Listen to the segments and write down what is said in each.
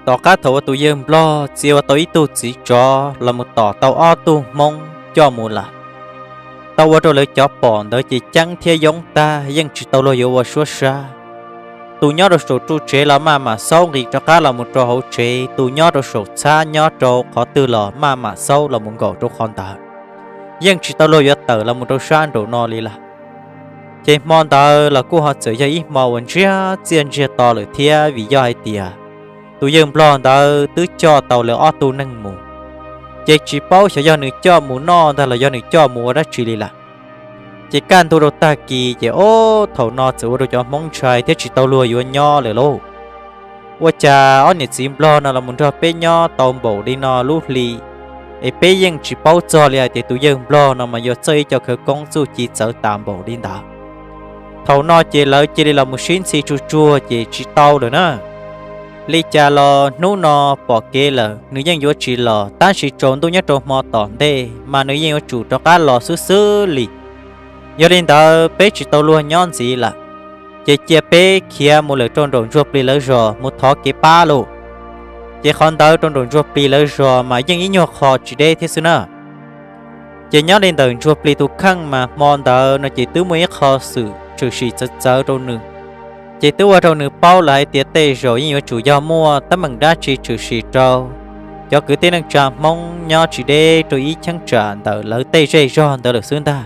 Tom qab thaum uas tus yawg nplog txia ua tau ib tug txiv tsov los mus tom tau ob tug hmoob coj mus lawm, tau ua rau lawv cov pom ntawd ces ceeb thiab yoob tag, yeej tsis tau luag yuav ua suab sab. Tus nyob rau saum ru tsev los maj mam xaub nqis rov qab los mus rau hauv tsev, tus nyob rau saum txhab nyob rau qhov twg los maj mam xaub los mus nkaum rau qhov ntawd, yeej tsis tau luag yuav tawm los mus rau sab nraum no li lawm. Ces hmo ntawd los kuj ho txawm yog ib hmo uas ntsiag txiaj ntsiag to lawm thiab, vim yog hais tias tus yawg nplog ntawd twb coj tau lawv ob tug neeg mus, ces tsis paub xyov yog nws coj mus noj ntag los yog nws coj mus ua dab tsi li lawm. Ces kaj ntug rau tag kis ces ob thaum no txawm ua rau cov hmoob ntshai thiab tsis tau luag yuav nyob lawm lauj. Ua cas ob niam txiv nplog no los mus nrog peb nyob tau npaum li no lub hli, es peb yeej tsis paub txog li hais tias tus yawg nplog no mas yuav txawj ib co khawv koob txuj ci txawv tas npaum li ntawd. Thaum no ces lawv cia li los mus sib ntxhi tsuag tsuag ces tsis tau lawm na. Li cas los hnub no pom kev lawm nws yeej yuav tsis los, tab sis tsaus ntuj nyob rau hmo tom ntej mas nws yeej yuav tsum rov qab los xwb xwb li. Yog li ntawd peb tsis tau luag nyob ntxiv lawm, ces cia peb khiav mus lawm rau nraum ntsuag plis lawv zos mus thov kev pab lauj. Ces qhov ntawd rau nraum ntsuag plis lawv zos mas yeej ib nyuag qho tsis deb thiab xwb na. Ces nyob li ntawm ntsuag plis tus kheej mas hmo ntawd no ces twb muaj ib qho xwm tshwm sim txawv txawv rau nws, ces twb ua rau nws paub lawm hais tias tej zaum yeej yuav tsum yog muaj teeb meem dab tsi tshwm sim rau cov kwv tij neej tsa hmoob nyob tsis deb rau ib cheeb tsam ntawm lawv tej zej zog ntawd lawm xwb ntag.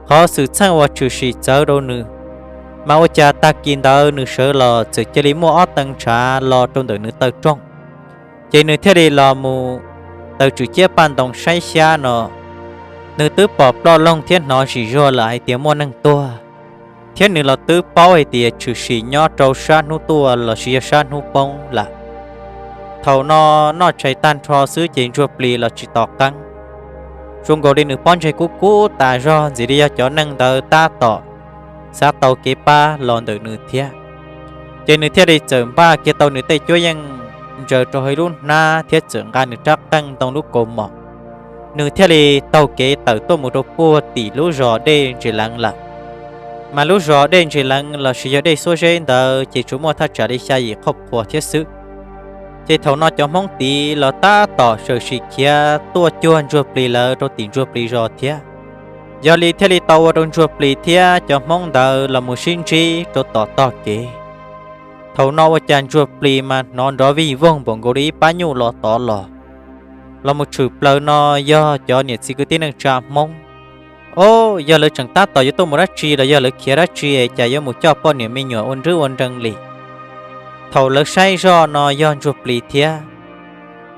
Qhov xwm txheej uas tshwm sim txawv rau nws, mas ua cas tag kis ntawd nws sawv los txawm cia li muaj ob tee ntshav los rau ntawm nws taw rooj, ces nws thiaj li los mus taws tswm ciab paj ntoo saib xyab no, nws twb pom ploj loog thiab hnov zim zuag lawm hais tias muaj neeg tuag, thiab nws los twb paub hais tias tshwm sim nyob rau sab hnub tuaj lossis yog sab hnub poob lawm. Thaum no noj tshais tag nrho xwb ces ntsuag plis los tsis tos qeeb, zoo nkaus li nws pob ntseg kub kub tas zog ntxiv li yog cov neeg ntawd tab tom xav tau kev pab los ntawm nws thiab. Ces nws thiaj li txawm npaj kiag tau nws tej cuab yeej ntsaws rau hauv ib lub hnab thiab txawm nqa nws rab qeej ntoo lub kaus mom, nws thiaj li taug kev tawm tuaj mus rau puag tim lub zos Dej Ntses Leev lawm. Mas lub zos Dej Ntses Leev lossis yog Dej Xuab Zeb ntawd ces tsuas muaj thaj tsam li xya yim qhov qhuas thiab xwb. Ces thaum no cov hmoob tid los tab tom sawm sim khiav tuaj cuag ntsuag plis lawv rau tim ntsuag plis zos thiab. Yog li thiaj li tau ua rau ntsuag plis thiab cov hmoob ntawd los mus sib ntsib rau tom tog kev. Thaum no ua cas ntsuag plis mas hnov nrov vij voog npaum nkaus li ib pab nyuj los tod los, los mus tshwm plaws no yog cov niam txiv kwv tij neej tsa hmoob. O, yog lawv tseem tab tom yuav tuaj mus dab tsi los yog lawv khiav dab tsi es cas yuav mus coj poj niam me nyuam ua nrwb ua nreeg li. Thaum lawv saib zoj no yog ntsuag plis thiab,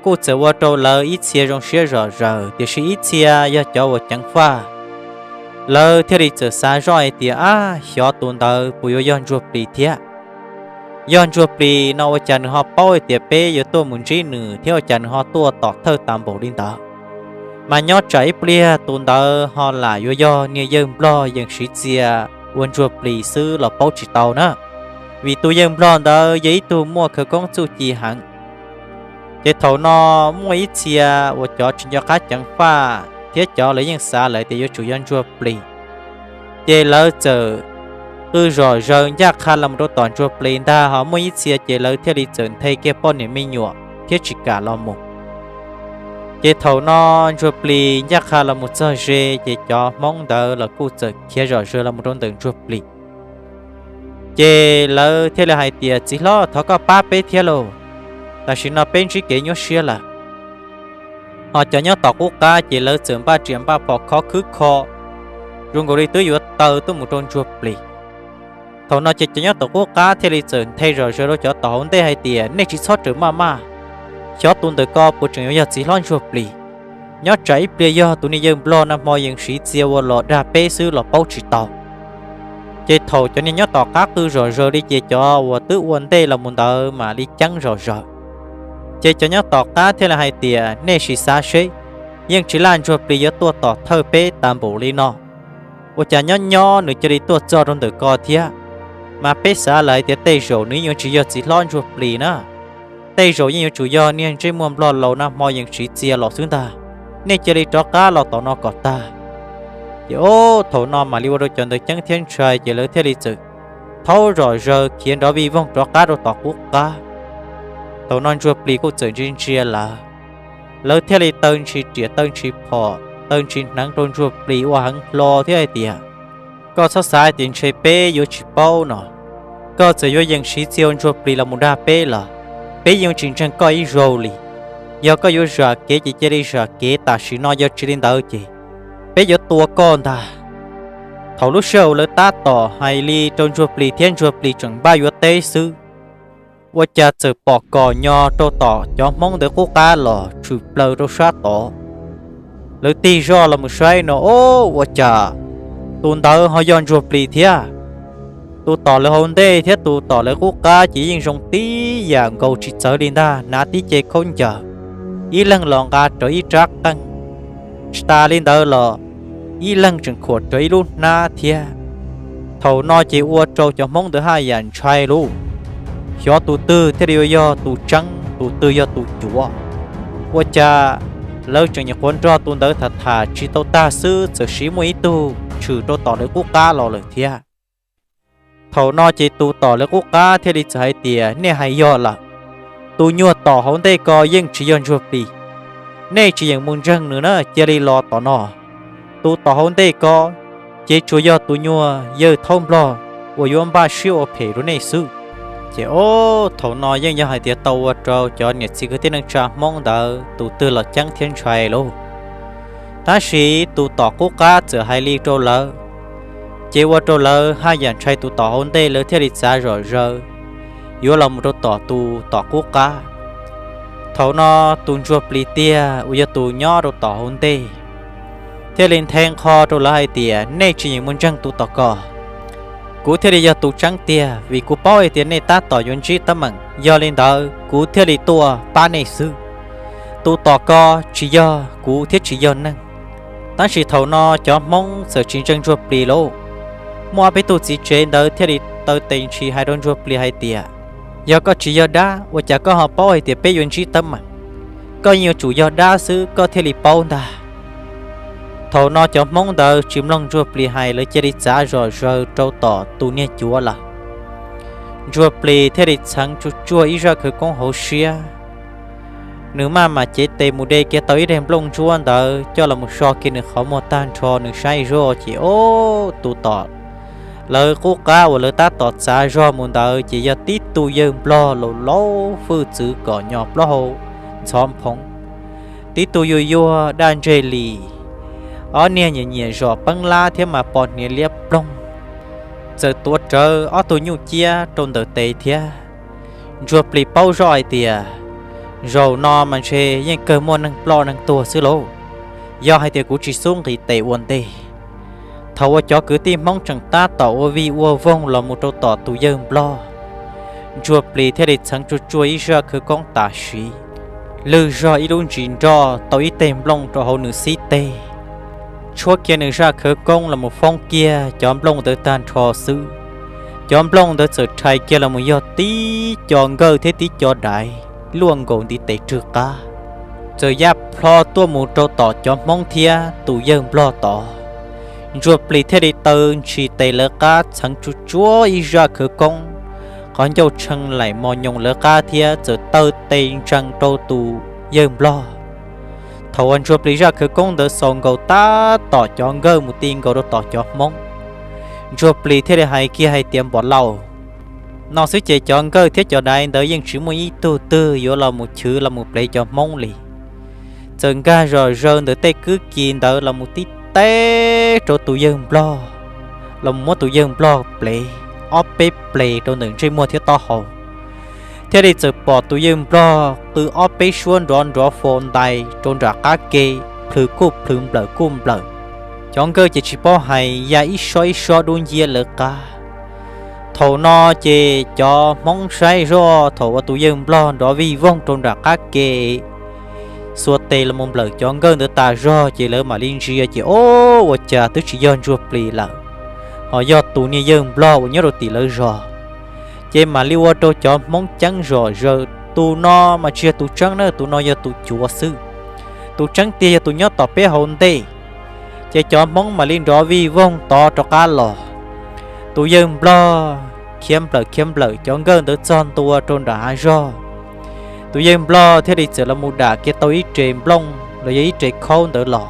kuj txawm ua rau lawv ib txhia zoo siab zom zaws, tiam sis ib txhia yog cov uas ceev faj, lawv thiaj li txawm xav zoj hais tias, ab, xyov tus ntawd puas yuav yog ntsuag plis thiab. Yog ntsuag plis no ua cas nws ho paub hais tias peb yuav tuaj mus ntsib nws thiab ua cas nws ho tuaj tom thawj tas npaum li ntawd. Mas nyob tsam ib pliag tus ntawd ho lam yuav yog niag yawg nplog yees siv txia ua ntsuag plis xwb los paub tsis tau na, vim tus yawg nplog ntawd yog ib tug muaj khawv koob txuj ci heev. Ces thaum no muaj ib txhia uas cov tsis nco qab ceev faj thiab cov lawv yeej xav lawm tias yuav tsum yog ntsuag plis, ces lawv txawm qw zom zaws ncaj qha los mus rau tom ntsuag plis ntag, ho muaj ib txhia ces lawv thiaj li txawm nthe kiag poj niam me nyuam thiab tsis kam los mus. Ces thaum no ntsuag plis ncaj qha los mus txog ze, ces cov hmoob ntawd los kuj txawm khiav zom zaws los mus rau ntawm ntsuag plis. Ces lawv thiaj li hais tias, txiv hlob, thov koj pab peb thiab lauj, tam sim no peb ntsib kev nyuaj siab lawm. Ho cov nyob tom qub qab ces lawv txawm npaj riam npaj phom khov khwb kho, zoo nkaus li twb yuav taw tuaj mus rau ntsuag plis. Thaum no ces cov nyob tom qub qab thiaj li txawm nthe zom zaws rau cov tom hauv ntej hais tias, nej tsis txhob rawm maj maj, xyov tus ntawm ko puas tseem yuav yog txiv hlob ntsuag plis. Nyob tsam ib pliag yog tus niag yawg nplog nag hmo yees siv txia ua los dag peb xwb los paub tsis tau. Ces thaum cov niag nyob tom qab qw zom zaws li ces cov uas twb ua ntej los mus ntawd mam li ceeb zom zaws. Ces cov nyob tom qab thiaj li hais tias, nej sim xav seb, yeej tsis laj ntsuag plis yuav tuaj tom thawj peb tas npaum li no. Ua cas nyob nyob nws cia li tuaj txog rau ntawm ko thiab. Mas peb xav lawm hais tias tej zaum nws yeej yuav tsis yog txiv hlob ntsuag plis na, tej zaum yeej yuav tsum yog niag ntsej muag nplog laus nag hmo yees siv txia los xwb ntag. Nej cia li rov qab los tom no kom tag. Ces ob thaum no mam li ua rau cov ntawd ceeb thiab ntshai, ces lawv thiaj li txawm thaub zom zaws khiav nrov vij voog rov qab rau tom qub qab. Thaum no ntsuag plis kuj txawm ntsia ntsia lawv, lawv thiaj li taw ntshis riam taw ntshis phom taw ntshis hneev rau ntsuag plis ua heev hlo thiab hais tias, koj txhob xav hais tias ntshe peb yuav tsis paub no. Koj txawm yuav yeem siv txia ua ntsuag plis los mus dag peb los peb yeej tsis ntseeg koj ib zaug li. Yog koj yuav zam kev ces cia li zam kev tam sim no, yog tsis li ntawd ces peb yuav tua koj ntag. Thaum lub sij hawm lawv tab tom hais li rau ntsuag plis thiab ntsuag plis tseem npaj yuav teb xwb, ua cas txawm pom kom nyo rau tom cov Hmoob ntawd qub qab los tshwm plaws rau sab tod. Lawv tig zoj los mus saib no, o, ua cas tus ntawd ho yog ntsuag plis thiab. Tus tom lawv hauv ntej thiab tus tom lawv qub qab ces yeej zoo tib yam nkaus tsis txawv li ntag, hnav tib ce khaub ncaws, ib leeg los nqa rawv ib rab qeej. Tsis tas li ntawd los ib leeg tseem khuam rawv ib lub hnab thiab. Thaum no ces ua rau cov Hmoob ntawd haj yam ntshai lauj, xyov tus twg thiaj li yuav yog tus tseeb tus twg yog tus cuav. Ua cas lawv tseem nyuam qhuav nrog tus ntawd tham tham tsis tau tag xwb txawm siv muaj ib tug tshwm rau tom lawv qub qab los lawm thiab. Thaum no ces tus tom lawv qub qab thiaj li txawm hais tias, nej hais yog lawm, tus nyuag tom hauv ntej ko yeej tsis yog ntsuag plis, nej tsis yeem mus ntseeg nws na, cia li los tom no. Tus tom hauv ntej ko ces tsuas yog tus nyuag yawg thaub nplog uas yuav npaj siab ua phem rau nej xwb. Ces o, thaum no yeej yog hais tias tau ua rau cov niam txiv kwv tij neej tsa Hmoob ntawd tus twg los ceeb thiab ntshai lauj. Tab sis tus tom qub qab txawm hais li rau lawv, ces ua rau lawv haj yam ntshai tus tom hauv ntej, lawv thiaj li txav zom zaws yuav los mus rau tom tus tom qub qab. Thaum no tus ntsuag plis tiag uas yog tus nyob rau tom hauv ntej thiaj li nthe nqho rau lawv hais tias, nej tsis yeem mus ntseeg tus tom ko, kuv thiaj li yog tus tseeb tiag, vim kuv paub hais tias nej tab tom yuav ntsib teeb meem, yog li ntawd kuv thiaj li tuaj pab nej xwb. Tus tom ko tsis yog kuv thiab tsis yog neeg. Tab sis thaum no cov Hmoob txawm tsis ntseeg ntsuag plis lauj. Muaj ob peb tug txiv tsev ntawd thiaj li taw tes ntshis hais rau ntsuag plis hais tias, yog koj tsis yog dab ua cas koj ho paub hais tias peb yuav ntsib teeb meem? Koj yeej yuav tsum yog dab xwb koj thiaj li paub ntag. Thaum no cov Hmoob ntawd tsis mloog ntsuag plis hais, lawv cia li txav zom zaws rau tom tus niag cuav lawm. Ntsuag plis thiaj li txheev tsuj tsuag ib zaj khawv koob hauv siab. Nws maj mam cev tes mus de kiag tau ib daim nplooj ntsuab ntawd coj los mus so kiag nws qhov muag tag nrho, nws saib zoj ces o, tus tom lawv qub qab uas lawv tab tom txav zog mus ntawd ces yog tib tug yawg nplog laus laus hwj txwv kom nyo plaub hau ntxhov nphoov, tib tug yuag yuag daj ntseg li, ob niag nyiam nyiam zom peeb lab thiab mas pos hniav liab ploog, txawm tuav rawv ob tug nyuj ciab rau ntawm tes thiab. Ntsuag plis paub zoj hais tias, zaum no mas ntshe yeej kawg muaj neeg ploj neeg tuag xwb lauj, yog hais tias kuv tsis xub nqis tes ua ntej. Thaum uas cov kwv tij Hmoob tseem tab tom ua vij ua voog los mus rau tom tus yawg nplog, ntsuag plis thiaj li txheev tsuj tsuag ib zaj khawv koob tam sim, lwg zog ib lub ntsis nroj tau ib teg nplooj rau hauv nws xib teg, tshuab kiag nws zaj khawv koob los mus foob kiag cov nplooj ntawd tag nrho xwb, cov nplooj ntawd txawm rhais kiag los mus yog tib co nkawj thiab tib co daiv luaj nkaus ntiv tes rwg qab, txawm ya plho tuaj mus rau tom cov Hmoob thiab tus yawg nplog tod. Ntsuag plis thiaj li taw ntshis tes lawv qab txheev tsuj tsuag ib zaj khawv koob, qhov ncauj tshee laim mos nyoos lawv qab thiab txawm taw tes ntsees rau tus yawg nplog. Thaum uas ntsuag plis zaj khawv koob ntawd xaus nkaus tab tom cov nkawj mus ti nkaus rau tom cov Hmoob, ntsuag plis thiaj li hais kiag hais tias, npom lauj, no xwb ces cov nkawj thiab cov daiv ntawd yeej tsis muaj ib tug twg yuav los mus chwv los mus plev cov Hmoob li. Txawm nkag zom zaws ntawm tej kwb kis ntawd los mus tib teb rau tus yawg nplog, los mus muab tus yawg nplog plev ob peb ples rau ntawm ntsej muag thiab taub hau, thiaj li txawm pom tus yawg nplog qw ob peb suab nrov nrov fo ntais rau nram qab ke, plhws kuj plhws nplawm kuj nplawm. Cov nkawj ces tsis paub hais ya ib sob ib sob dub nciab lawv qab. Thaum no ces cov Hmoob saib zoj thaum uas tus yawg nplog nrov vij voog rau nram qab ke xuas tes los mus nplawm cov nkawj ntawd tas zog ces lawv mam li ntsia ces o, ua cas twb tsis yog ntsuag plis lawm, ho yog tus niag yawg nplog uas nyob rau tim lawv zos. Ces mam li ua rau cov Hmoob ceeb zom zaws, tus no mas tsis yog tus tseeb na, tus no yog tus cuav xwb. Tus tseeb tiag yog tus nyob tom peb hauv ntej. Ces cov Hmoob mam li nrov vij voog tod rov qab los. Tus yawg nplog khiav nplawm khiav nplawm cov nkawj ntawd txog ntua rau nram hav zog, Tus yawg nplog thiaj li txawm los mus dam kiag tau ib re nplooj los yog ib re khaub ntawd los.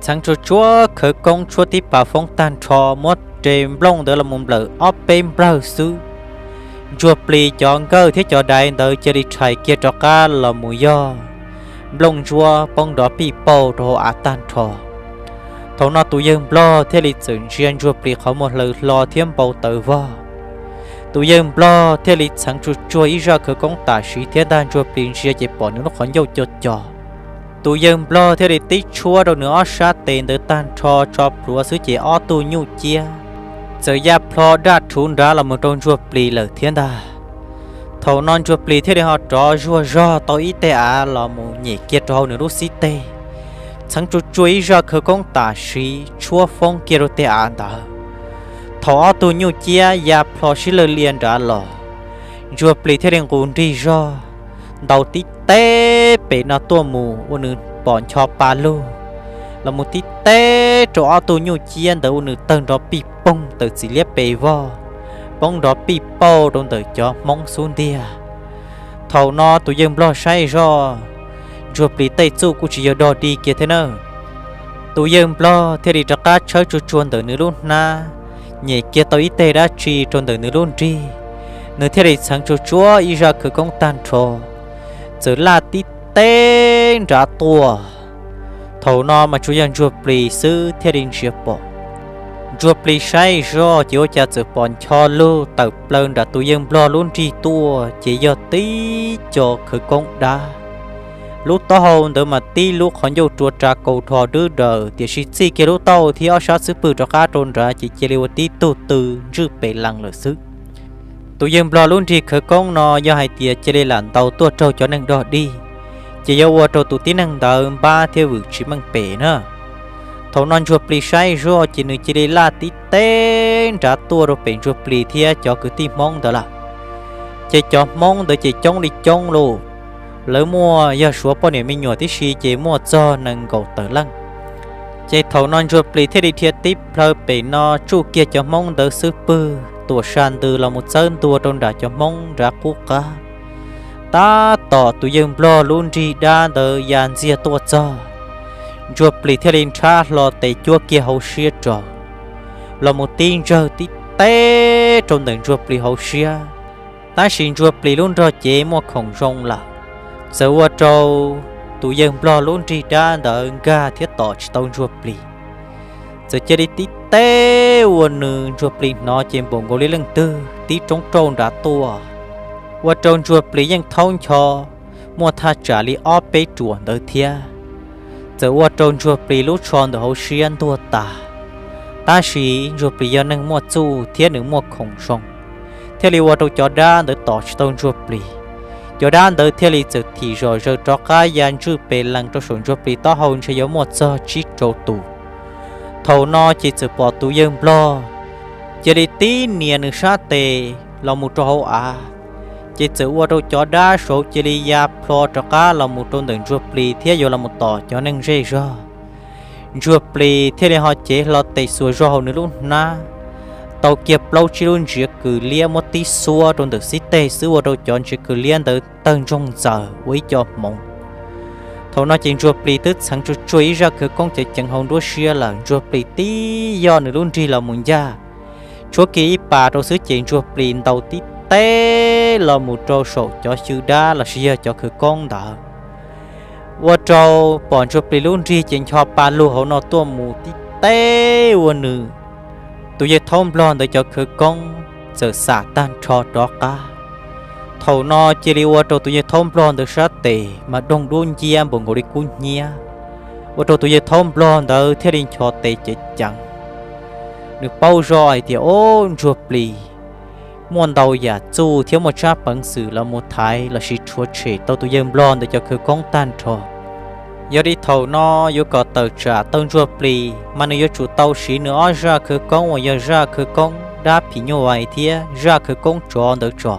Txheev tsuag tsuag khawv koob tshuab tib pas foob tag nrho, muab re nplooj ntawd los mus nplawm ob peb nplawg xwb, ntsuag plis cov nkawj thiab cov daiv ntawd cia li rhais kiag rov qab los mus yog nplooj ntsuab poob nrov pij pauj rau hauv av tag nrho. Thaum no tus yawg nplog thiaj li txawm ntsia ntsuag plis qhov muag hlaws hlo thiab npau taws vog. Tus yawg nplog thiaj li txheev tsuag tsuag ib zaj khawv koob tam sim thiab nrog ntsuag plis ntsia ces pom nws lub qhov ncauj co co. Tus yawg nplog thiaj li tib tshuab rau nws ob sab tes ntawd tag nrho tso plhuav xwb ces ob tug nyuj ciab txawm ya plho daj rhuv nrad los mus rau ntsuag plis lawm thiab ntag. Thaum no ntsuag plis thiaj li ho rov zuag zog tau ib teg av los mus nyem kiag rau hauv nws lub xib teg, txheev tsuag tsuag ib zaj khawv koob tam sim tshuab foob kiag rau teg av ntawd. Thaum ob tug nyuj ciab ya plho sib lawg lias nrad los, ntsuag plis thiaj li nqus nrig zog ntaus tib teb pem no tuaj mus ua nws pom ncho pa lug, los mus tib teb rau ob tug nyuj ciab ntawd ua nws tawg nrov pij poog tawm txiv liab pes vog, poob nrov pij pauj rau ntawm cov hmoob xub ntiag. Thaum no tus yawg nplog saib zoj, ntsuag plis tej txuj kuj tsis yog dog dig kiag thiab na. Tus yawg nplog thiaj li rov qab tshawb tsuag tsuag ntawm nws lub hnab, nyem kiag tau ib teg dab tsi rau ntawm nws lub nrig, nws thiaj li txheev tsuag tsuag ib zaj khawv koob tag nrho, txawm laj tib teb nrad tuaj. Thaum no mas tsuas yog ntsuag plis xwb thiaj li ntsia pom. Ntsuag plis saib zoj ces ua cas txawm pom ncho lug tawm plaws nram tus yawg nplog lub nrig tuaj ces yog tib co khawv koob dab. Lub taub hau ntawd mas tib lub qhov ncauj rua ra kaus dhos dwb daws, tiam sis txij kiag lub taub hau thiab ob sab xub pwg rov qab rau nrad ces cia li ua tib tug tw ntswj pes lees lawm xwb. Tus yawg nplog lub nrig khawv koob no yog hais tias cia li lam ntaus tuaj raug cov neeg dog dig, ces yuav ua rau tus tib neeg ntawd npab thiab vwm tsis meej pem na. Thaum no ntsuag plis saib zoj ces nws cia li laj tib teb nrad tuaj rau pem ntsuag plis thiab cov kwv tij hmoob ntawd lawm. Ces cov hmoob ntawd ces coob li coob lauj, lawv muaj yog suav poj niam me nyuam tib si ces muaj txog nees nkaum tawm leej. Ces thaum no ntsuag plis thiaj li dhia tib plhaw pem no tsuj kiag cov hmoob ntawd xub pwg tuam sa ntws los mus txawb ntua rau nram cov hmoob nrad qub qab. Tab tom tus yawg nplog lub nrig dab ntawd ya ntxiag tuaj txog, ntsuag plis thiaj li nrhab hlo tes cuab kiag hauv siab rau, los mus tib ntsawg tib teb rau ntawm ntsuag plis hauv siab. Tab sis ntsuag plis lub nrog cev muaj khoom zoo lawm, txawm ua rau tus yawg nplog lub nrig dab ntawd nkag thiab tom tsis tau ntsuag plis. Txawm cia li tib teb ua nws ntsuag plis hnov ces npaum nkaus li leej twg tib roob rauj nrad tuaj, ua rau ntsuag plis yeej thaub ncho muaj thaj tsam li ob peb ruam ntawd thiab. Txawm ua rau ntsuag plis lub tsho ntawm hauv siab ntuag tas. Tab sis ntsuag plis yog neeg muaj txuj thiab nws muaj khoom zoo, thiaj li ua rau cov dab ntawd tom tsis tau ntsuag plis. Cov dab ntawd thiaj li txawm thim zom zaws rov qab ya ntswj pes lees rau saum ntsuag plis taub hau ntshe yuav muaj txog tsib rau tus. Thaum no ces txawm pom tus yawg nplog cia li tib nias nws sab tes los mus rau hauv av, ces txawm ua rau cov dab saud cia li ya plho rov qab los mus rau ntawm ntsuag plis thiab yuav los mus tom cov neeg zej zog. Ntsuag plis thiaj li ho cev hlo tes xuas zog hauv nws lub hnab, tau kiag plaub tsib lub ntsiav kws liab muab tib xuab rau ntawm xib teg xwb ua rau cov ntsiav kws liab ntawd tawg ntsoog ntxaws ua ib co hmoov. Thaum no ces ntsuag plis twb txheev tsuag tsuag ib zaj khawv koob ceev ceev hauv nruab siab lawm, ntsuag plis tib yoj nws lub nrig los mus ncaj, tshuab kiag ib pas rau xwb ces ntsuag plis ntaus tib teb los mus rau saum cov xyw dab los sis yog cov khawv koob ntawd. Ua rau pom ntsuag plis lub nrig ces ncho pa lug hauv no tuaj mus tib teb ua nws tus yawg thaub nplog ntawd cov khawv koob txawm xam tag nrho rov qab. Thaum no cia li ua rau tus yawg thaub nplog ntawd sab tes mas doog dub nciab npaum nkaus li kub hnyiab, ua rau tus yawg thaub nplog ntawd thiaj li ncho tes ceev ceev. Nws paub zoj hais tias, o, ntsuag plis muaj ntau yam txuj thiab muaj tsab peev xwm los mus thaiv los sis rhuav tshem tau tus yawg nplog ntawd cov khawv koob tag nrho. Yog li thaum no yuav kom tawm tsam tau ntsuag plis mas nws yuav tsum tau siv nws ob zaj khawv koob uas yog zaj khawv koob dab phim nyuj vais thiab zaj khawv koob tsov ntawd tso.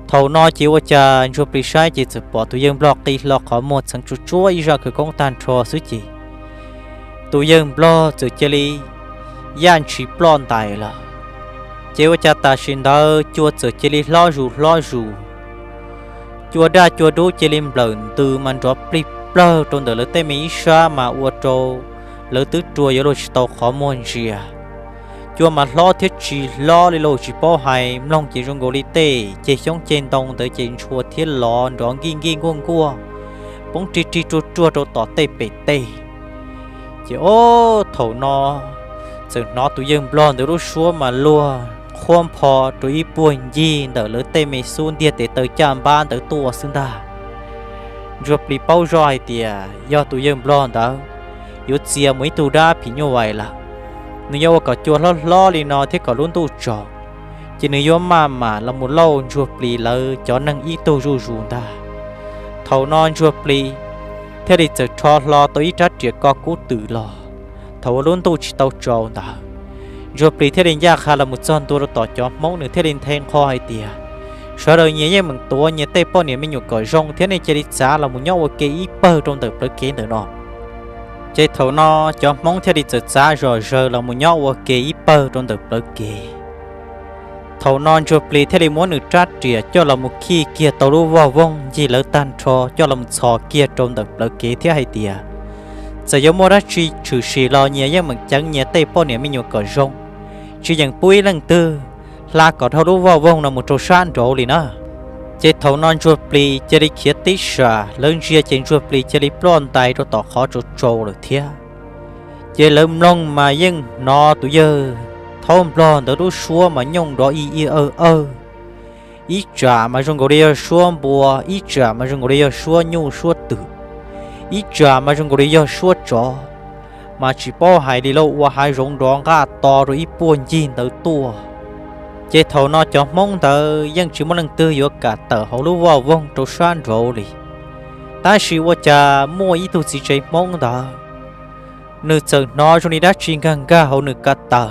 Thaum no ces ua cas ntsuag plis saib ces txawm pom tus yawg nplog qi hlo qhov muag txheev tsuag tsuag ib zaj khawv koob tag nrho xwb ces tus yawg nplog txawm cia li yaj ntshis ploj ntais lawm. Ces ua cas tam sim ntawd cua txawm cia li hlob zus hlob zus, Cua daj cua dub cia li nplawm ntws mas nrov plig plawg rau ntawm lawv tej me ib sab mas ua rau lawv twb rua yuav luag tsis tau qhov muag ntsia. Cua mas hlob thiab tsis hlob li los tsis paub hais, mloog ces zoo nkaus li tej ceg xyoob ceg ntoo ntawd ces ntshua thiab lov nrov nkij nkij nkuaj nkuaj, poob rig rig ruaj ruaj rau tom tej pem tej. Ces ob thaum no txawm hnov tus yawg nplog ntawd lub suab mas luag qhuab npho rau ib puag ncig ntawm lawv tej me xub ntiag tes taw caj npab ntawd tuaj xwb ntag. Ntsuag plis paub zoj hais tias yog tus yawg nplog ntawd yuav txia mus ib tug dab phim nyuj vais lawm. Nws yuav ua kom cua hlob hlob li no thiab kom lub ntuj tsaus, ces nws yuav maj mam los mus lauj ntsuag plis lawv cov neeg ib tug zuj zus ntag. Thaum no ntsuag plis thiaj li txawm rho hlo tau ib rab riam ko kub twm los. Thaum uas lub ntuj tsis tau tsaus ntawd, ntsuag plis thiaj li ncaj qha los mus txog ntua rau tom cov hmoob, nws thiaj li nthe nqho hais tias, sawv daws nyias yeej meem tuav nyias tej poj niam me nyuam kom zoo thiab nej cia li txav los mus nyob ua ke ib pawg rau ntawm plawv kev ntawm no. Ces thaum no cov hmoob thiaj li txawm txav zom zaws los mus nyob ua ke ib pawg rau ntawm plawv kev. Thaum no ntsuag plis thiaj li muab nws rab riam coj los mus khij kiag tau lub voj voog ncig lawv tag nrho coj los mus txhos kiag rau ntawm plawv kev thiab hais tias, txawm yuav muaj dab tsi tshwm sim los nyias yeej meem ceev nyias tej poj niam me nyuam kom zoo, tsis yeem pub ib leej twg hla kom dhau lub voj voog no mus rau sab nraud li na. Ces thaum no ntsuag plis cia li khiav tib sam, lawv ntsia ces ntsuag plis cia li ploj ntais rau tom qhov tsaus tsaus lawm thiab. Ces lawv mloog mas yeej hnov tus yawg thaub nplog ntawd lub suab mas nyooj nrov ib ib awj awj. Ib tsam mas zoo nkaus li yog suab npua, ib tsam mas zoo nkaus li yog suab nyuj suab twm, ib tsam mas zoo nkaus li yog suab tsov, mas tsis paub hais li lauj, ua hav zoov nrov nqaj to rau ib puag ncig ntawd tuaj. Ces thaum no cov hmoob ntawd yeej tsis muaj leej twg yuav kam tawm hauv lub voj voog rau sab nraud li. Tab sis ua cas muaj ib tug txiv tsev hmoob ntawd, nws txawm hnov zoo li dab tsi nkag nkag hauv nws ko taw.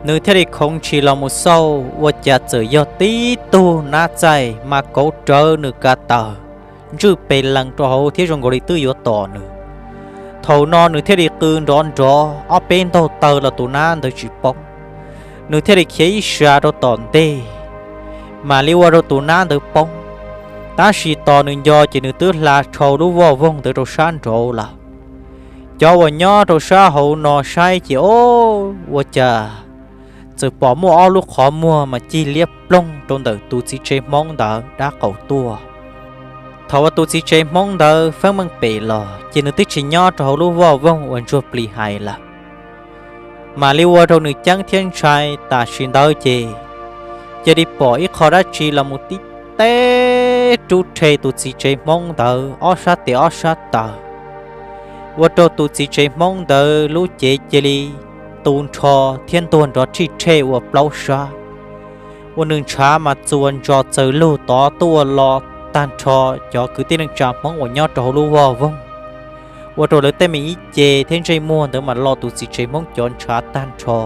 Nws thiaj li khoov ntshis los mus xauj, ua cas txawm yog tib tug nab txaij mas kauv rawv nws ko taw, ntswj pes lees rau hauv thiab zoo nkaus li twb yuav tom nws. Thaum no nws thiaj li qw nrov nrov ob peb ntaug taw los tus nab ntawd tsis poob. Nws thiaj li khiav ib sas rau tom ntej, mam li ua rau tus nab ntawd poob. Tab sis tos nws nco ces nws twb hla dhau lub voj voog ntawd rau sab nraud lawm. Cov uas nyob rau sab hauv no saib ces o, ua cas txawm pom muaj ob lub qhov muag mas cig liab ploog rau ntawm tus txiv tsev hmoob ntawd dab qaum tuaj. Thaum uas tus txiv tsev hmoob ntawd feeb meej pem los ces nws twb tsis nyob rau hauv lub voj voog uas ntsuag plis hais lawm. Mam li ua rau nws ceeb thiab ntshai, tam sim ntawd ces cia li pom ib qho dab tsi los mus tib teb rub rhe tus txiv tsev hmoob ntawd ob sab tes ob sab taw, ua rau tus txiv tsev hmoob ntawd lub cev cia li tu nrho thiab ntuag nrov rhij rhe ua plaub sab. Ua nws ntshav mas txuas ntsos txawm lug tod tuaj los tag nrho cov kwv tij neej tsa hmoob uas nyob rau hauv lub voj voog, ua rau lawv tej me ib ce thiab ntsej muag ntawd mas lo tus txiv tsev hmoob cov ntshav tag nrho,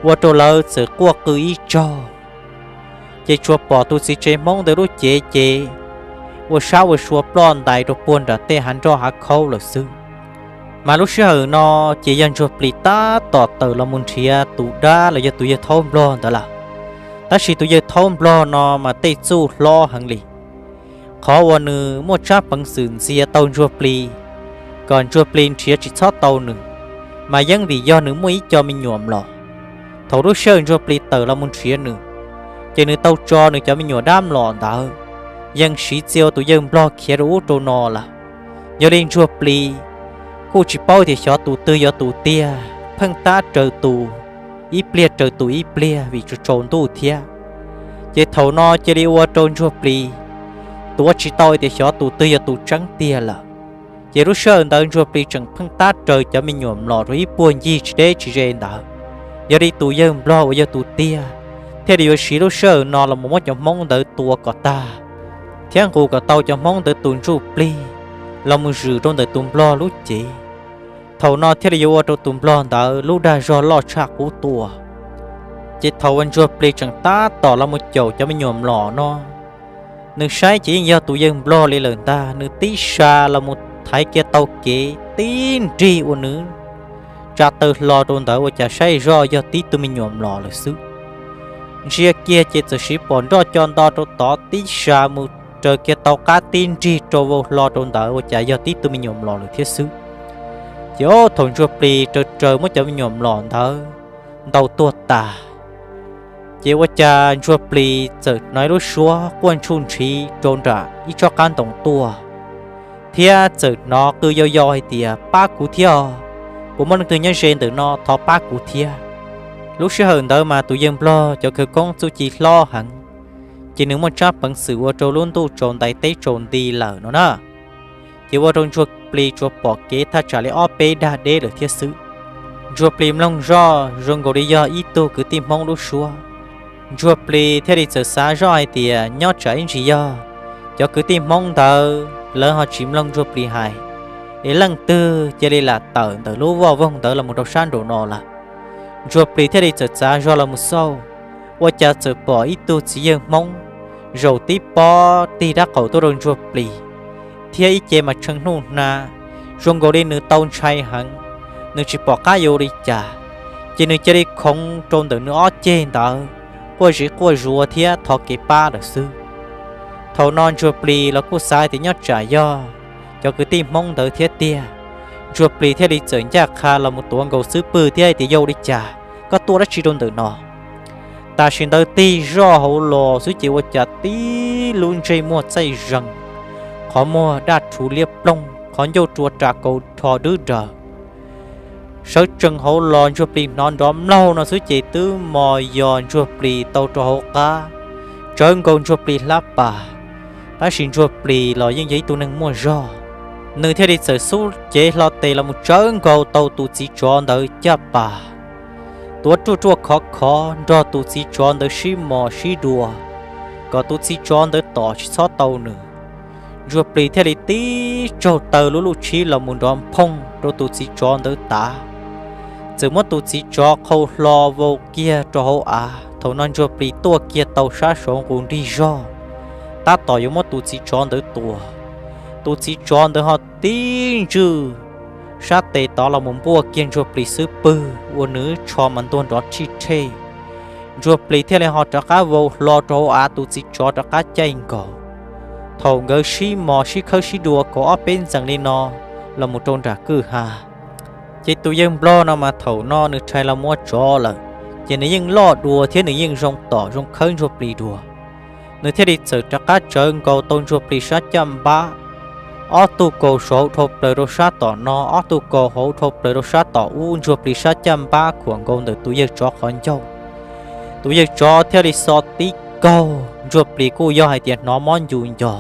ua rau lawv txawm quaj qw ib tsaug. Ces tsuas pom tus txiv tsev hmoob ntawd lub cev ces ua sab ua sua ploj ntais rau puag nram tej hav nroj hav khaub lawm xwb. Mas lub sij hawm no ces yog ntsuag plis tab tom tawm los mus nrhiav tus dab los yog tus yawg thaub nplog ntawd lawm. Tab sis tus yawg thaub nplog no mas tej txuj hlob heev li. Qhov uas nws muaj tsab peev xwm ntxias tau ntsuag plis kom ntsuag plis nrhiav tsis txhob tau nws, mas yeej vim yog nws muaj ib co me nyuam mlom. Thaum lub sij hawm ntsuag plis tawm los mus nrhiav nws, ces nws tau tso nws cov me nyuam dab mlom ntawd yeej siv txia ua tus yawg nplog khiav rau ub rau no lawm. Yog li ntsuag plis kuj tsis paub tias xyov tus twg yog tus tiag, pheej tab raws tus ib pliag raws tus ib pliag vim tsaus tsaus ntuj thiab. Ces thaum no cia li ua rau ntsuag plis tuav tsis tau tias xyov tus twg yog tus tseeb tiag lawm. Ces lub sij hawm ntawd ntsuag plis tseem pheej tab raws cov me nyuam mlom rau ib puag ncig tsis deb tsis ze ntawd. Yog li tus yawg nplog uas yog tus tiag thiaj li yuav siv lub sij hawm no los mus muab cov hmoob ntawd tua kom tag, thiab nqus kom tau cov hmoob ntawd tus ntsuj plig los mus zwm rau ntawm tus nplog lub cev. Thaum no thiaj li yuav ua rau tus nplog ntawd lub dag zog loj tshaj qub tuaj. Ces thaum uas ntsuag plis tseem tab tom los mus caum cov me nyuam mlom no, nws saib ces yeej yog tus yawg nplog li lawm ntag, nws tib sa los mus thaiv kiag tau kev tib nrig ua nws tsa taw hlo rau ntawd ua cas saib zoj yog tib tug me nyuam mlom lawm xwb. Ntsia kiag ces txawm siv pom nroj co nto rau tod tib sa mus raws kiag tau qab tib nrig rau vau hlo rau ntawd ua cas yog tib tug me nyuam mlom lawm thiab xwb. Ces ob thaum ntsuag plis raws raws muab cov me nyuam mlom ntawd ntaus tuag tas, ces ua cas ntsuag plis txawm hnov ib lub suab quaj ntshuj ntshiv rau nram ib tsob qab ntoo tuaj, thiab txawm hnov qw yau yau hais tias, Pab kuv thiab os! Puas muaj leej twg nyob ze ntawm no? Thov pab kuv thiab! Lub sij hawm ntawd mas tus yawg nplog cov khawv koob txuj ci hlob heev, ces nws muaj tsab peev xwm ua rau lub ntuj tsaus ntais teb tsaus nti lawm no na. Ces ua rau ntsuag plis tsuas pom kev thaj tsam li ob peb dag deb lawm thiab xwb. Ntsuag plis mloog zoj zoo nkaus li yog ib tug kwv tij Hmoob lub suab. Ntsuag plis thiaj li txawm xav zoj hais tias nyob tsam ib ntsis yog cov kwv tij Hmoob ntawd lawv ho tsis mloog ntsuag plis hais, es leej twg cia li lam tawm ntawm lub voj voog ntawd los mus rau sab nraum no lawm. Ntsuag plis thiaj li txawm txav zog los mus xauj, ua cas txawm pom ib tug txiv yawg Hmoob zaum tib pob tig dab qaum tuaj rau ntsuag plis, thiab ib ce mas tshee hnub hna, zoo nkaus li nws tau ntshai heev, nws tsis pom qab yuav ua li cas, ces nws cia li khoov rau ntawm nws ob ceg ntawd, quaj zig quaj zuav thiab thov kev pab lawm xwb. Thaum no ntsuag plis los kuj xav tias nyob tsam yog cov kwv tij Hmoob ntawd thiab tiag. Ntsuag plis thiaj li txawm ncaj qha los mus tuav nkaus xub pwg thiab hais tias, Yog ua li cas? Koj tuaj dab tsi rau ntawm no? Tam sim ntawd tig zoj hauv los xwb ces ua cas tib lub ntsej muag txaij zees, qhov muag daj rhuv liab ploog, qhov ncauj rua ras kaus rho dwb daws. Sawv tsees hauv los ntsuag plis hnov nrov mlaug no xwb ces twb mos yos ntsuag plis tau rau hauv qab, tsawv nkaus ntsuag plis hlab pas. Tab sis ntsuag plis los yeej yog ib tug neeg muaj zog, nws thiaj li txawm xub cev hlo tes los mus tsawv nkaus tau tus txiv tsov ntawd caj pas, tuav ruaj ruaj khov khov nrog tus txiv tsov ntawd sib mos sib dua, kom tus txiv tsov ntawd tom tsis txhob tau nws. Ntsuag plis thiaj li tib tsaug taw lub luj tshib los mus nrov nphooj rau tus txiv tsov ntawd tav, txawm muab tus txiv tsov qhau hlo vau kiag rau hauv av. Thaum no ntsuag plis tuaj kiag tau sab saud nqus nrig zog, tab tom yuav muab tus txiv tsov ntawd tua. Tus txiv tsov ntawd ho tib ntswj sab tes tod los mus npuaj kiag ntsuag plis xub pwg ua nws tsho mas ntuag nrov rhij rhej. Ntsuag plis thiaj li ho rov qab vau hlo rau hauv av, tus txiv tsov rov qab caij nkaus. Thaum nkawd sib mos sib khawb sib dua kaum ob peb ntxees li no los mus rau nram kwj ha, ces tus yawg nplog no mas thaum no nws rhais los muaj tsov lawm, ces nws yeej loj dua thiab nws yeej zoo tom zoo khawb ntsuag plis dua. Nws thiaj li txawm rov qab tsawv nkaus tau ntsuag plis sab caj npab, ob tug kaus saud dhau plaws rau sab tom no, ob tug kaus hauv dhau plaws rau sab tom ub, ntsuag plis sab caj npab khuam nkaus ntawm tus yawg tsov qhov ncauj. Tus yawg tsov thiaj li xo tib kaug, ntsuag plis kuj yog hais tias hnov mob ncu nco.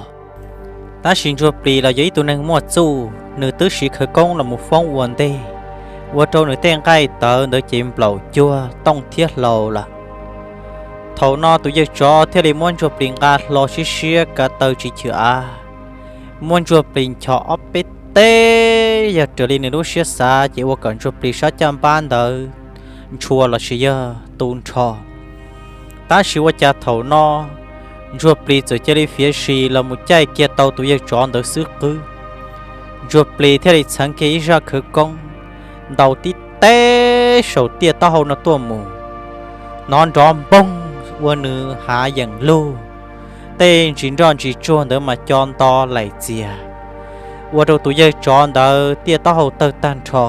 Tab sis ntsuag plis los yog ib tug neeg muaj txuj, nws twb siv khawv koob los mus foob ua ntej, ua rau nws tej nqaij tawv ntawd ces nplaum cuag tooj thiab hlau lawm. Thaum no tus yawg tsov thiaj li muab ntsuag plis nqa hlo siab siab kav taw tsis chwm av, muab ntsuag plis nchos ob peb teg, yog raws li nws lub siab xav ces ua kom ntsuag plis sab caj npab ntawd ntshua los sis yog tu nrho. Tab sis ua cas thaum no ntsuag plis txawm cia li fiav sis los mus caij kiag tau tus yawg tsov ntawd xub qwb. Ntsuag plis thiaj li txheev kiag ib zaj khawv koob, ntaus tib teg saum tiaj taub hau no tuaj mus, hnov nrov npoog ua nws hav yeem lug, tej ntsis nroj ntsis tsuag ntawd mas co nto laim txias, ua rau tus yawg tsov ntawd tiaj taub hau tawg tag nrho.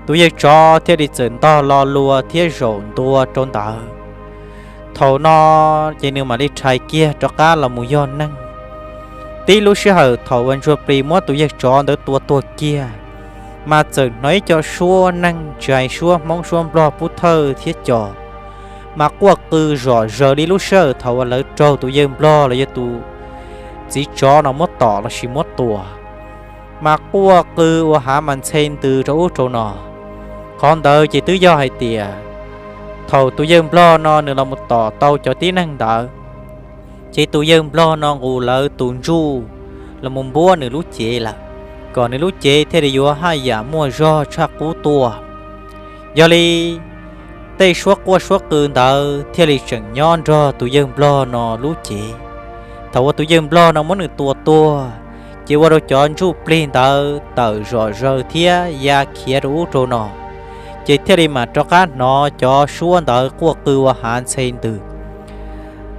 Tus yawg tsov thiaj li txawm ntog lo lua thiab zaum ntua rau ntawd. Thaum no ces nws mam li rhais kiag rov qab los mus yog neeg. Tib lub sij hawm thaum uas ntsuag plis muab tus yawg tsov ntawd tua tuag kiag, mas txawm hnov ib co suab neeg tsis hais suab Hmoob suab Nplog pub thawj thiab co, mas quaj qw zom zaws li lub sij hawm thaum uas lawv raug tus yawg Nplog los yog tus txiv tsov no muab tom los sis muab tua, mas quaj qw ua hav mas ntxhe ntws rau ub rau no. Qhov ntawd ces twb yog hais tias thaum tus yawg Nplog no nws los mus tom tau cov tib neeg ntawd, ces tus yawg Nplog no nqus lawv tus ntsuj los mus npuab nws lub cev lawm, kom nws lub cev thiaj li yuav haj yam muaj zog tshaj qub tuaj. Yog li tej suab quaj suab qw ntawd thiaj li tseem nyob nrog tus yawg Nplog no lub cev. Thaum uas tus yawg Nplog no muab nws tua tuag, ces ua rau cov ntsuj plig ntawd tawm zom zaws thiab ya khiav rau ub rau no, ces thiaj li mam rov qab hnov cov suab ntawd quaj qw ua hav ntxhe ntws.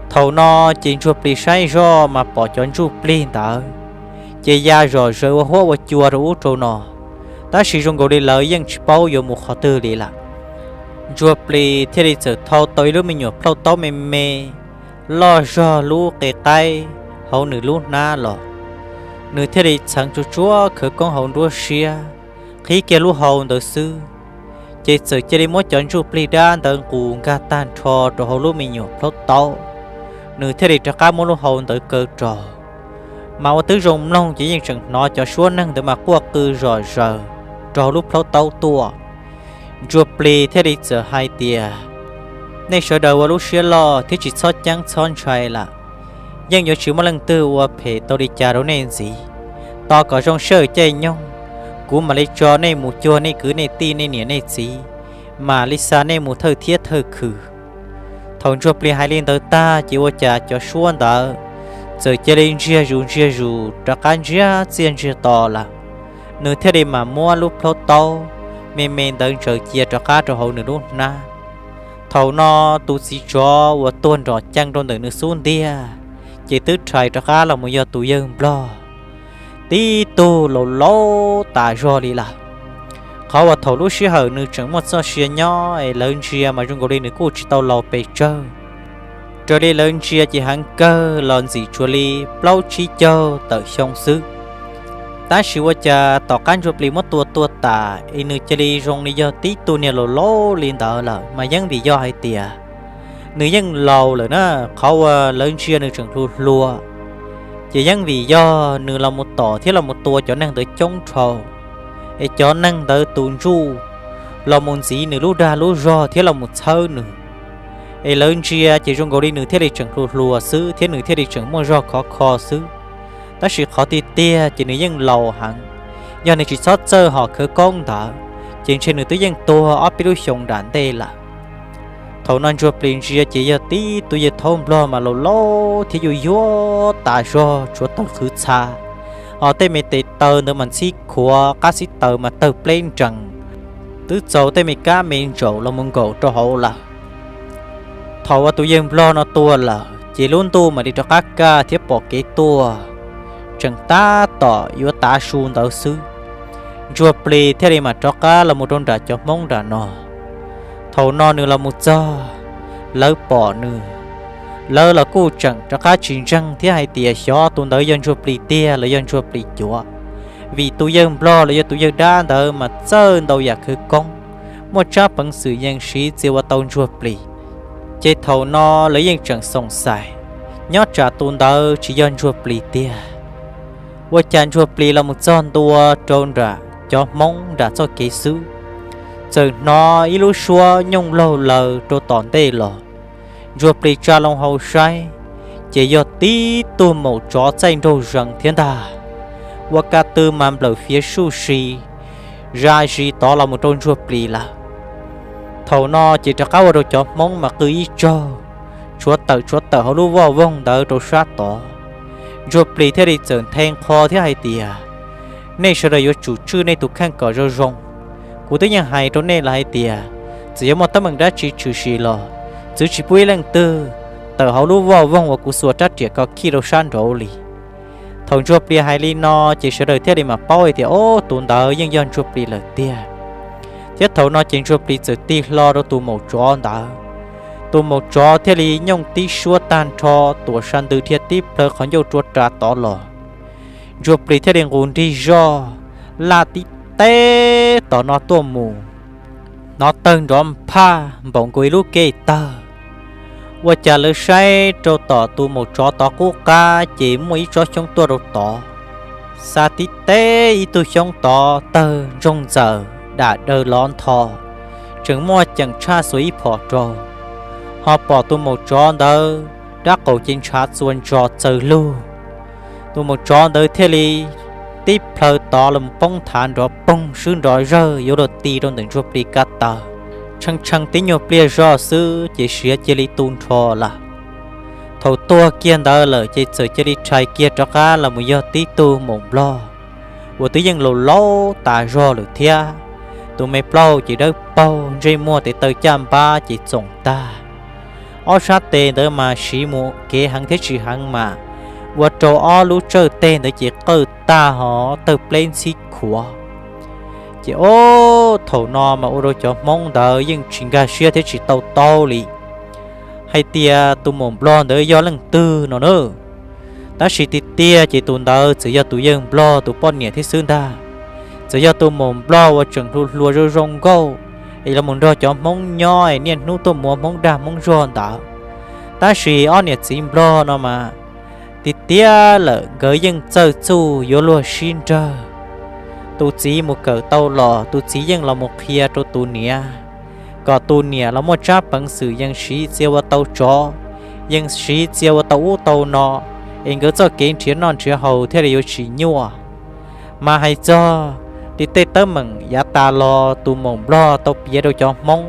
Thaum no ces ntsuag plis saib zoj mas pom cov ntsuj plig ntawd ces ya zom zaws ua huab ua cua rau ub rau no, tab sis zoo nkaus li lawv yeej tsis paub yuav mus qhov twg li lawm. Ntsuag plis thiaj li txawm thau tau ib lub me nyuam plhaub taub me me loj zog lub qe qaib hauv nws lub hnab los. Nws thiaj li txheev tsuag tsuag khawv koob hauv nruab siab, qhib kiag lub hau ntawd xwb, ces txawm cia li muab cov ntsuj plig dab ntawd nqus nkag tag nrho rau hauv lub me nyuam plhaub taub. Nws thiaj li rov qab muab lub hau ntawd kaw rau, mas ua twb zoo mloog ces yeej tseem hnov cov suab neeg ntawd mas quaj qw zom zaws rau hauv lub plhaub taub tuaj. Ntsuag plis thiaj li txawm hais tias, nej sawv daws ua lub siab loj thiab tsis txhob ceeb txhob ntshai lawm. Yeej yuav tsis muaj leej twg ua phem tau li cas rau nej ntxiv. Tos kom zoo sij hawm caij nyoog, kuv mam li tso nej mus cuag nej kwv nej tij nej niam nej txiv, mam li xa nej mus thawj thiab thawj khw. Thaum ntsuag plis hais li ntawd tag ces ua cas cov suab ntawd txawm cia li ntsiag zus ntsiag zus rov qab ntsiag txiaj ntsiag to lawm. Nws thiaj li mam muab lub plhaub taub me me ntawd ntsaws cia rov qab rau hauv nws lub hnab. Thaum no tus txiv tsov uas tuag nrom cees rau ntawm nws xub ntiag ces twb rhais rov qab los mus yog tus yawg nplog tib tug laus laus tas zog li lawm. Qhov uas thaum lub sij hawm nws tseem muaj txoj sia nyob es lawv ntsia mas zoo nkaus li nws kuj tsis tau laus pes tsawg, raws li lawv ntsia ces heev kawg los ntxim tsuas li plaub tsib caug tawm xyoo xwb. Tab sis ua cas tom qab ntsuag plis muab tua tuag tas es nws cia li zoo li yog tib tug niag laus laus li ntawd lawm mas yeej vim yog hais tias nws yeej laus lawm na. Qhov uas lawv ntsia nws tseem hluas hluas ces yeej vim yog nws los mus tom thiab los mus tua cov neeg ntawd coob dhau, es cov neeg ntawd tus ntsuj los mus ntxiv nws lub dag lub zog thiab los mus txhawb nws. Es lawv ntsia ces zoo nkaus li nws thiaj li tseem hluas hluas xwb thiab nws thiaj li tseem muaj zog khov kho xwb. Tab sis qhov tiag tiag ces nws yeej laus heev. Yog nws tsis txhob txawj hom khawv koob ntawd ces ntshe nws twb yeej tuag ob peb lub xyoo nram ntej lawm. Thaum no ntsuag plis ntsia ces yog tib tug yawg thaub nplog mas laus laus thiab yuag yuag tas zog tshuav taw qhwv txha, ho tej me tes taw ntawd mas ntxhib khuav qab xib taws mas tawg pleb nrees, twb txaus tej me kab me ntsaum los mus nkaum rau hauv lawm. Thaum uas tus yawg nplog no tuag lawm ces lub ntuj mam li rov qab kaj thiab pom kev tuaj, tseem tab tom yuav tav su ntawd xwb, ntsuag plis thiaj li mam rov qab los mus rau nram cov hmoob nram no. Thaum no nws los mus txog, lawv pom nws, lawv los kuj tseem rov qab tsis ntseeg thiab hais tias xyov tus ntawd yog ntsuag plis tiag los yog ntsuag plis cuav, vim tus yawg nplog los yog tus yawg dab ntawd mas txawj ntau yam khawv koob, muaj tsab peev xwm yees siv txia ua tau ntsuag plis. Ces thaum no lawv yeej tseem xoom xais, nyob tsam tus ntawd tsis yog ntsuag plis tiag. Ua cas ntsuag plis los mus txog ntua rau nram cov hmoob nram txoj kev xwb, txawm hnov ib lub suab nyooj laug laws rau tom ntej los. Ntsuag plis tsa loo hau saib, ces yog tib tug maum tsov txaij nraug zees thiab ntag, ua ka tw mas nplawm fiav suj si, zaj zis tod los mus rau ntsuag plis lawm. Thaum no ces rov qab ua rau cov hmoob mas qw ib tsaug, tshuav tawm tshuav tawm hauv lub voj voog ntawd rau sab tod. Ntsuag plis thiaj li txawm nthe nqho thiab hais tias, nej sawv daws yuav tsum tswj nej tus kheej kom zoo zoo. Kuv twb yeej hais rau nej lawm hais tias, txawm yuav muaj teeb meem dab tsi tshwm sim los, txwv tsis pub ib leej twg tawm hauv lub voj voog uas kuv xuas rab riam ko khij rau sab nraud li. Thaum ntsuag plis hais li no, ces sawv daws thiaj li mam paub hais tias, o, tus ntawd yeej yog ntsuag plis lawm tiag. Thiab thaum no ces ntsuag plis txawm tig hlo rau tus maum tsov ntawd. Tus maum tsov thiaj li nyooj tib suab tag nrho, tuam sa ntws dhia tib plhaw qhov ncauj rua ras tod los. Ntsuag plis thiaj li nqus nrig zoj, laj tib teb tom no tuaj mus, hnov tawg nrov nphaj npaum nkaus ib lub kej tawg. Ua cas lawv saib rau tom tus maum tsov tod qub qab ces muaj ib tsob xyoob tuaj rau tod, xa tib teb ib tug xyoob tod tawg ntsoog ntxaws dam daws lov ntho, tseem muaj ceem tshaj xuas ib phom rau. Ho pom tus maum tsov ntawd rab qaum ces ntshav txuas ntsos txaws lug. Tus maum tsov ntawd thiaj li tib plhaw tod los poob thav nrov poog swb nrov zawg yuav luag ti rau ntawm ntsuag plis ka taw. Tshee tshee tib nyuag pliag zog xwb ces siav cia li tu nrho lawm. Thaum tuag kiag ntawd lawm ces txawm cia li rhais kiag rov qab los mus yog tib tug maum nplog uas twb yeej laus laus tas zog lawm thiab. Tus me plaub ces dawb paug, ntsej muag tes taw caj npab ces txoom tag. Ob sab tes ntawd mas siv mus kev heev thiab tsis heev mas ua rau ob lub tsawj teg ntawd ces qawj tag hos tawg pleb ntxhib khuav. Ces ob thaum no mas ua rau cov Hmoob ntawd yeej tsis nkag siab thiab tsis tau taub li hais tias tus maum nplog ntawd yog leej twg no na. Tab sis tiag tiag ces tus ntawd txawm yog tus yawg nplog tus poj niam thiab xwb ntag. Txawm yog tus maum nplog uas tseem hluas hluas zoo zoo nkauj es los mus nrog cov Hmoob nyob es niaj hnub tuaj muas Hmoob dag Hmoob zog ntawd. Tab sis ob niam txiv nplog no mas tiag tiag lawm nkawd yeej txawj txuj yuav luag sib nrawg. Tus txiv mus kawm tau los tus txiv yeej los mus qhia rau tus niam, kom tus niam los muaj tsab peev xwm yeej siv txia ua tau tsov, yeej siv txia ua tau ub tau no, es nkawd txoj kev nrhiav noj nrhiav haus thiaj li yuav tsis nyuaj. Mas hais txog tim tej teeb meem yav tas los tus maum nplog tau piav rau cov Hmoob,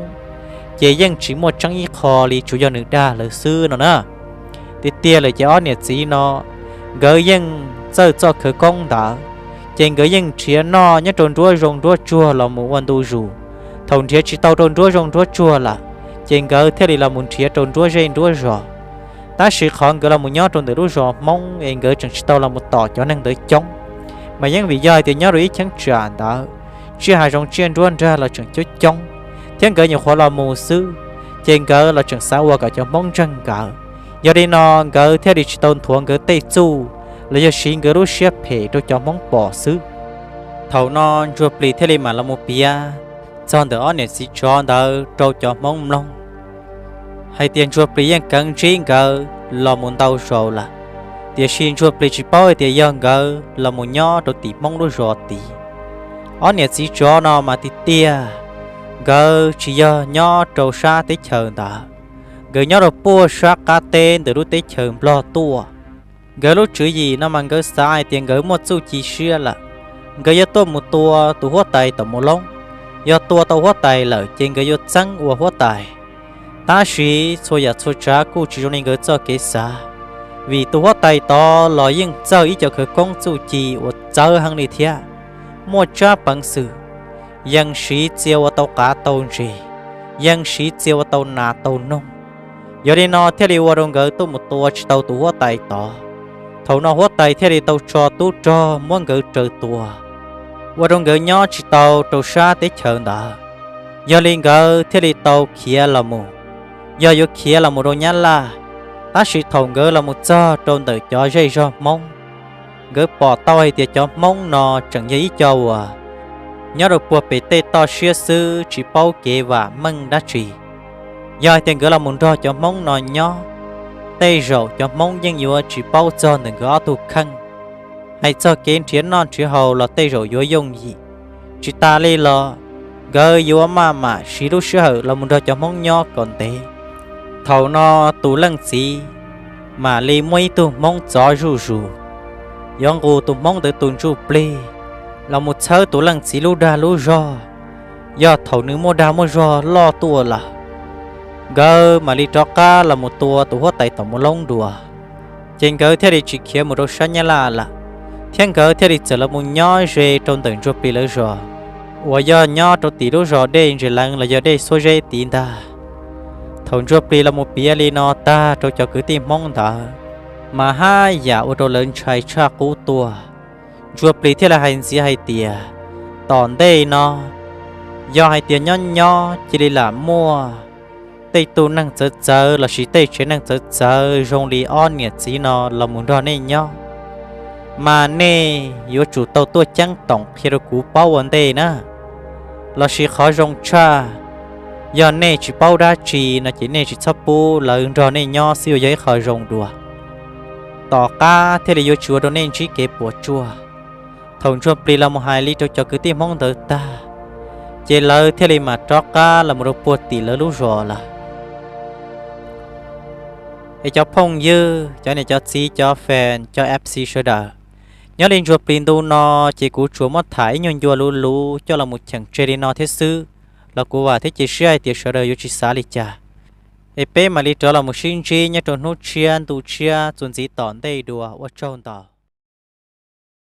ces yeej tsis muaj tseeb ib qho li, tsuas yog nws dag lawv xwb no na. Tiag tiag lawm ces ob niam txiv no nkawd yeej txawj txoj khawv koob ntawd, ces nkawd yeej nrhiav noj nyob rau nruab zoo nruab tsuag los mus ua ntu zus. Thaum nrhiav tsis tau rau nruab zoo nruab tsuag lawm, ces nkawd thiaj li los mus nrhiav rau nruab zej nruab zos. Tab sis qhov nkawd los mus nyob rau ntawm lub zos Hmoob es nkawd tseem tsis tau los mus tom cov neeg ntawd coob, mas yeej vim yog hais tias nyob rau ib cheeb tsam ntawd, tsiaj hav zoov tsiaj nruab nrag los tseem coob coob, thiab nkawd nyuam qhuav los mus xwb, ces nkawd los tseem xav ua kom cov Hmoob ntseeg nkawd. Yog li no nkawd thiaj li tsis tau nthuav nkawd tej txuj los yog siv nkawd lub siab phem rau cov Hmoob pom xwb. Thaum no Ntsuag Plis thiaj li mam los mus piav txog ntawm ob niam txiv tsov ntawd rau cov Hmoob mloog hais tias Ntsuag Plis yeej keev ntsib nkawd los mus ntau zaus lawm, tiam sis Ntsuag Plis tsis paub hais tias yog nkawd los mus nyob rau tim Hmoob lub zos tid. Ob niam txiv tsov no mas tiag tiag, nkawd tsis yog nyob rau sab teb chaws ntawd, nkawd nyob rau puag sab qab teb ntawm lub teb chaws Nplog tuaj. Nkawd lub tswv yim no mas nkawd xav hais tias nkawd muaj txuj ci siab lawm, nkawd yuav tuaj mus tua tus huab tais Tom Mus Loob. Yog tua tau huab tais lawm ces nkawd yuav txeeb ua huab tais. Tab sis txhua yam txhua tsav kuj tsis zoo li nkawd txoj kev xav, vim tus huab tais tod los yeej txawj ib co khawv koob txuj ci uas txawv heev li thiab muaj tsab peev xwm, yeej siv txia ua tau qav tau ntses, yeej siv txia ua tau nas tau noog. Yog li no thiaj li ua rau nkawd tuaj mus tua tsis tau tus huab tais tod. Thaum no huab tais thiaj li tau tso tub rog muab nkawd raws tua, ua rau nkawd nyob tsis tau rau sab teb chaws ntawd. Yog li nkawd thiaj li tau khiav los mus, yog yuav khiav los mus rau Nyab Laj. Tab sis thaum nkawd los mus txog rau ntawm cov zej zog Hmoob, nkawd pom tau hais tias cov Hmoob no tseem yog ib co uas nyob rau puag pem tej toj siab xwb tsis paub kev vam meej dab tsi. Yog hais tias nkawd los mus nrog cov Hmoob no nyob, tej zaum cov Hmoob yeej yuav tsis paub txog ntawm nkawd ob tug kheej. Hais txog kev nrhiav noj nrhiav haus los tej zaum yuav yooj yim. Tsis tas li los nkawd yuav maj mam siv lub sij hawm los mus nrog cov Hmoob nyob kom ntev. Thaum no tus leej txiv mam li muaj ib tug Hmoob txov zuj zus, yuav nqus tus Hmoob ntawd tus ntsuj plig los mus txhawb tus leej txiv lub dag lub zog. Yog thaum nws muaj dag muaj zog loj tuaj lawm, nkawd mam li rov qab los mus tua tus huab tais Tom Mus Loob dua. Ces nkawd thiaj li tsis khiav mus rau sab Nyab Laj lawm, thiab nkawd thiaj li txawm los mus nyob ze rau ntawm Ntsuag Plis lawv zos, uas yog nyob rau tim lub zos Dej Ntses Leev los yog Dej Xuab Zeb tid ntag. Thaum Ntsuag Plis los mus piav li no tag rau cov kwv tij Hmoob ntawd, mas haj yam ua rau lawv ntshai tshaj qub tuaj. Ntsuag Plis thiaj li hais ntxiv hais tias, tom ntej no, yog hais tias nyob nyob cia li lam muaj tej tug neeg txawv txawv lossis tej tsev neeg txawv txawv zoo li ob niam txiv no los mus nrog nej nyob, mas nej yuav tsum tau tuaj ceeb toom qhia rau kuv paub ua ntej na. Lossis qhov zoo tshaj, yog nej tsis paub dab tsi no ces nej tsis txhob pub lawv nrog nej nyob xwb yuav yog ib qho zoo dua. Tom qab thiaj li yuav tsis ua rau nej ntsib kev puas tsuaj. Thaum Ntsuag Plis los mus hais li rau cov kwv tij Hmoob ntawd tag, ces lawv thiaj li mam rov qab los mus rau puag tim lawv lub zos lawm. Es cov phooj ywg, cov niam cov txiv, cov fan, cov F C sawv daws, nyob li Ntsuag Plis ntu no, ces kuv tsuas muab tham ib nyuag ncua luv luv coj los mus cheem tseg li no thiab xwb, los kuv vam thiab cia siab hais tias sawv daws yuav tsis xav li cas. Es peb mam li rov los mus sib ntsib nyob rau hnub tshiab ntu tshiab txuas ntxiv tom ntej dua, ua tsaug ntau.